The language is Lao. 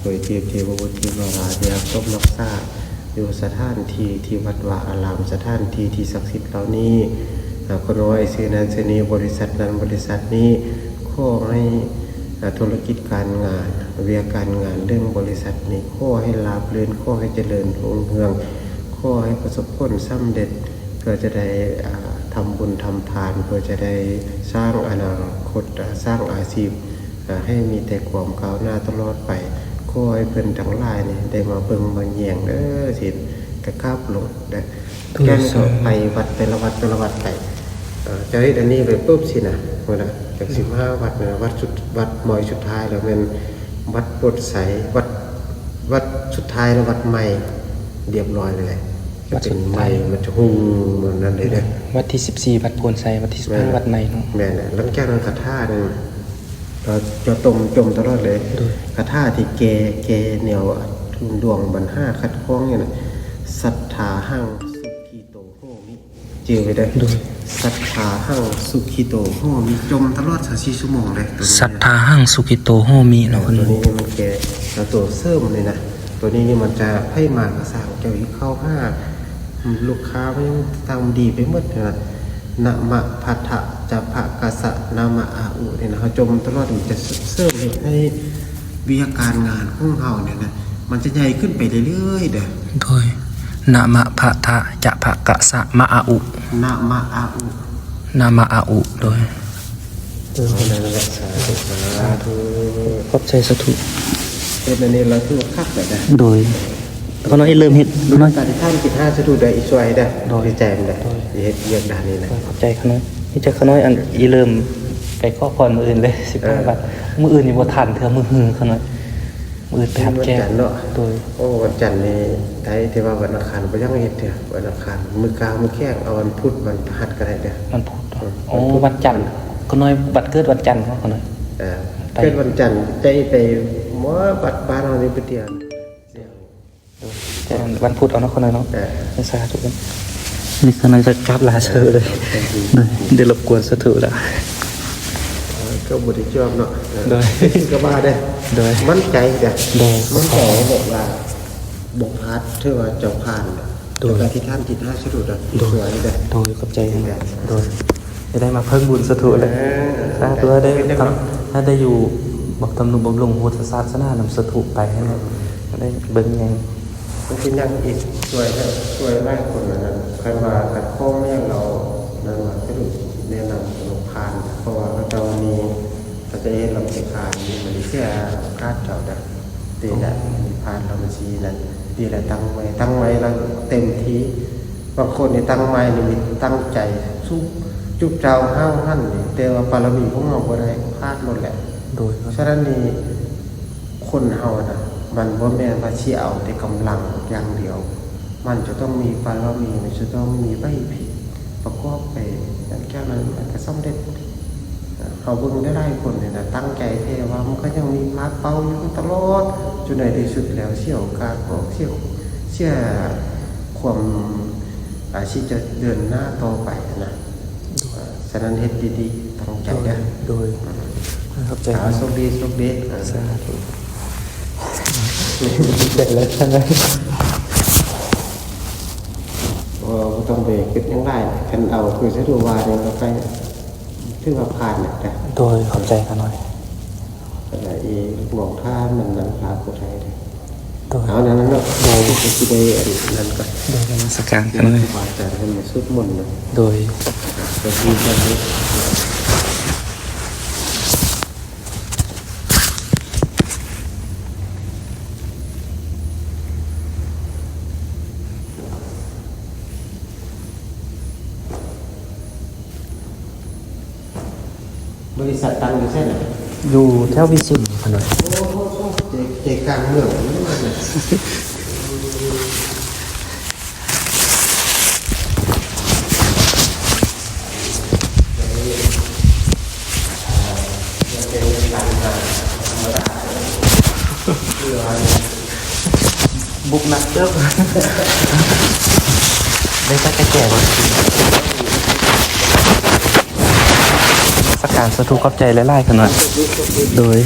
ໂດຍເທບເທວະບຸດເທວະດາທີ່ຮັກສົມຮັກສາຢູ່ສະຖານທີ່ທີ່ວັດວາອາລາມ ສະຖານທີ່ທີ່ສັກສິດເຫຼົ່ານີ້ ອາ ຂ້ານ້ອຍຊື່ນັ້ນຊື່ນີ້ ບໍລິສັດນັ້ນບໍລິສັດນີ້ ຂໍໃຫ້ ອາ ທຸລະກິດການງານ ວຽກການງານເລື່ອງບໍລິສັດນີ້ ຂໍໃຫ້ລາບລື່ນ ຂໍໃຫ້ຈະເລີນຮຸ່ງເຮືອງ ຂໍໃຫ້ປະສົບຜົນສຳເລັດ ເພື່ອຈະໄດ້ ອາ ທຳບຸນທຳທານ ເພື່ອຈະໄດ້ສ້າງອະນາຄົດ ອາ ສ້າງອາຊີບ ອາ ໃຫ້ມີແຕ່ຄວາມກ້າວໜ້າຕະຫຼອດໄປ. ຂໍໃຫ້ເພິ່ນທັງຫຼາຍນີ້ໄດ້ມາເບິ່ງມາແຍງເດີ ຊິກະກາບລົງເດີ ໂດຍ ແກ່ນ ສາທຸ ໄປວັດແຕ່ລະວັດແຕ່ລະວັດໄປ ເຈົ້າເຮັດອັນນີ້ໄປປຸບຊິນະ ພຸ້ນນະ ຈັກສິບຫ້າວັດນະ ວັດສຸດ ວັດໝ້ອຍສຸດທ້າຍແລ້ວແມ່ນວັດໂພນໄຊ ວັດ ວັດສຸດທ້າຍແລ້ວວັດໃໝ່ ລຽບຮ້ອຍເລີຍ ວັດສຸດທ້າຍ ເປັນໃໝ່ ມັນຈະຮຸ່ງມັນນັ້ນເລີຍເດີ ວັດທີສິບສີ່ວັດໂພນໄຊ ວັດທີສິບຫ້າ ແມ່ນ ວັດໃໝ່ເນາະ ແມ່ນແຫຼະ ຫຼັງຈາກນັ້ນຄາຖານີ້ ເຈົ້າ ເຈົ້າຈົ່ມ ຈົ່ມຕະຫຼອດເລີຍ ໂດຍ ຄາຖາທີ່ແກ້ ແກ້ແນວດວງບັນຫາຂັດຂ້ອງນີ້ນະ ສັດທາຫັງສຸຂິໂຕໂຫມິ ຈື່ໄວ້ເດີ ໂດຍ ສັດທາຫັງສຸຂິໂຕໂຫມິ ຈົ່ມຕະຫຼອດຊາວສີ່ຊົ່ວໂມງເລີຍ ສັດທາຫັງສຸຂິໂຕໂຫມິເນາະ ເອີ ໂຕນີ້ມັນແກ້ ແລ້ວໂຕເສີມນີ້ນະ ໂຕນີ້ນີ້ມັນຈະໃຜມາກະສ້າງ ເຈົ້າເຮັດເຂົ້າຫາລູກຄ້າມັນຍັງຕາມດີໄປໝົດນະ ນະມະພັດທະຈະພະກະສະ ນະມະອາອຸ ນີ້ນະ ເຮົາຈົ່ມຕະຫຼອດ ມັນຈະເສີມເຮັດໃຫ້ວຽກການງານຂອງເຮົານີ້ນະ ມັນຈະໃຫຍ່ຂຶ້ນໄປເລື້ອຍໆເດີ ໂດຍ ນະມະພັດທະຈະພະກະສະ ມະອາອຸ ນະມະອາອຸ ນະມະອາອຸ ໂດຍ ເອີ ນັ້ນແຫຼະ ສາທຸ ສາທຸ ຂອບໃຈ ສາທຸ ເຮັດອັນນີ້ລະຖືວ່າຄັກແລ້ວນະ ໂດຍ ຂ້ານ້ອຍເລີ່ມເຮັດ ຂ້ານ້ອຍ ການທີ່ທ່ານຄິດຫາສາທຸໄດ້ອີ່ຊ່ວຍເດີ ໂດຍ ດີໃຈນຳເດີ ໂດຍ ທີ່ເຮັດວຽກດ້ານນີ້ນະ ໂດຍ ຂອບໃຈຂ້ານ້ອຍ ມີແຕ່ຂ້ານ້ອຍອັນອີເລີ່ມໄປຂໍພອນມື້ອື່ນເລີຍ ເອີ ສິບຫ້າບາດ ມື້ອື່ນນີ້ບໍ່ທັນເທື່ອ ມື້ຮືຂ້ານ້ອຍ ມື້ອື່ນໄປຮັບແຈ້ງ ວັນຈັນເນາະ ໂດຍ ໂອ້ ວັນຈັນນີ້ໄດ້ ແຕ່ວ່າວັນອັງຄານບໍ່ຢາກເຮັດເທື່ອ ວັນອັງຄານ ມື້ກາງມື້ແຂງ ເອົາວັນພຸດ ວັນພະຫັດກະໄດ້ເດີ ວັນພຸດ ເອີ ໂອ້ ວັນຈັນ ຂ້ານ້ອຍບັດເກີດວັນຈັນເນາະ ຂ້ານ້ອຍ ເອີ ໄປ ເກີດວັນຈັນ ໄດ້ໄປ ໝໍ ບັດບ້ານເຮົານີ້ໄປທ່ຽວ ແຕ່ວັນພຸດເອົາເນາະ ຂ້ານ້ອຍເນາະ ເອີ ສາທຸ ນີ້ຂ້ານ້ອຍຈະກັບລາເຊີເລີຍ ໄດ້ລົບກວນສາທຸລະ ເອີ ກໍບໍ່ໄດ້ຈອບເນາະ ເອີ ໂດຍ ກໍວ່າເດ້ ໂດຍ ໝັ້ນໃຈເດ້ ໂດຍ ໝັ້ນໃຈແບບວ່າບໍ່ພາດ ຖືວ່າເຈົ້າຜ່ານ ໂດຍ ແລ້ວກໍອະທິຖານຈິດໃຫ້ສາທຸເດີ ໂດຍ ຊ່ວຍເດີ ໂດຍ ຂອບໃຈ ໂດຍ ຈະໄດ້ມາເພີ່ມບຸນສາທຸແຫຼະ ເອີ ສາທຸ ໄດ້ ໄດ້ຢູ່ ບັກທຳນຸບຳລຸງພຸດທະສາສະໜານຳສາທຸໄປຫັ້ນແຫຼະ ໄດ້ເບິ່ງຫຍັງ ມັນຊິຍັງອີກ ຊ່ວຍ ຊ່ວຍຫຼາຍຄົນນັ້ນ ຄັນວ່າຂັດຂ້ອງແມ່ນລາວນັ້ນວ່າ ສະດຸແນະນຳໃຫ້ລາວຜ່ານ ເພາະວ່າເຂົາເຈົ້າມີ ເຂົາເຈົ້າເຮັດລຳໄປຂາຍຢູ່ມາເລເຊຍ ໂອກາດເຈົ້າໄດ້ ດີແລ້ວ ມີຜ່ານລຳຊີນັ້ນ ດີແລ້ວ ຕັ້ງໄວ້ ຕັ້ງໄວ້ແລ້ວເຕັມທີ່ ບາງຄົນນີ້ຕັ້ງໄມ້ນິມິດ ຕັ້ງໃຈສູງ ຈຸເຈົ້າຫ້າວຫັ້ນນີ້ ແຕ່ວ່າບາລະມີຂອງເຮົາບໍ່ໄດ້ ພາດໝົດແຫຼະ ໂດຍ ສະນັ້ນນີ້ ຄົນເຮົານະ ມັນບໍ່ແມ່ນວ່າຊິເອົາແຕ່ກຳລັງຢ່າງດຽວ ມັນຈະຕ້ອງມີບາລະມີ ມັນຈະຕ້ອງມີໄຫວພິບປະກອບໄປ ຫຼັງຈາກນັ້ນມັນກະສຳເລັດ. ເຮົາເບິ່ງຫຼາຍໆຄົນນີ້ນະ ຕັ້ງໃຈແທ້ວ່າມັນກະຍັງມີພາດເປົ້າຢູ່ຕະຫຼອດ ຈົນໃນທີ່ສຸດແລ້ວເສຍໂອກາດ ເສຍ ເສຍຄວາມ ອາ ທີ່ຈະເດີນໜ້າຕໍ່ໄປຫັ້ນນະ. ສະນັ້ນເຮັດດີໆ ຕັ້ງໃຈເດີ ໂດຍ ຂອບໃຈ ອ່າ ໂຊກດີ ໂຊກດີ ອ່າ ສາທຸ ແຕ່ລະທ່ານ ບໍ່ ບໍ່ຕ້ອງໄປຄິດຫຍັງຫຼາຍ ຄັນເອົາຄືສະດຸວ່ານີ້ ເຮົາໄປ ຖືວ່າຜ່ານແລ້ວ. ໂດຍ ຂອບໃຈຂ້ານ້ອຍ ແຕ່ລະອີກ ບອກທ່ານນັ້ນ ນຳພາຜູ້ໄທເດ້. ໂດຍ ເອົານັ້ນເນາະ ໂດຍ ກໍຊິໄດ້ອັນນັ້ນກ່ອນ ໂດຍ ນະມັດສະການຂ້ານ້ອຍ ຄຮູບາອາຈານເພິ່ນມາສວດມົນເນາະ ໂດຍ ກໍຄືກັນເນາະ ບໍລິສັດຕັ້ງຢູ່ໃສນະ? ຢູ່ແຖວວິສຸດນີ້ ຂະນ້ອຍ ໂອ້ໂຫ ໃຈ ໃຈກາງເມືອງ. ບຸກໜັກເຕີບ ໄດ້ຈັກກະແຈບໍ່? ສະການສາທຸ ຂອບໃຈຫຼາຍໆ ຂະນ້ອຍ ໂດຍ.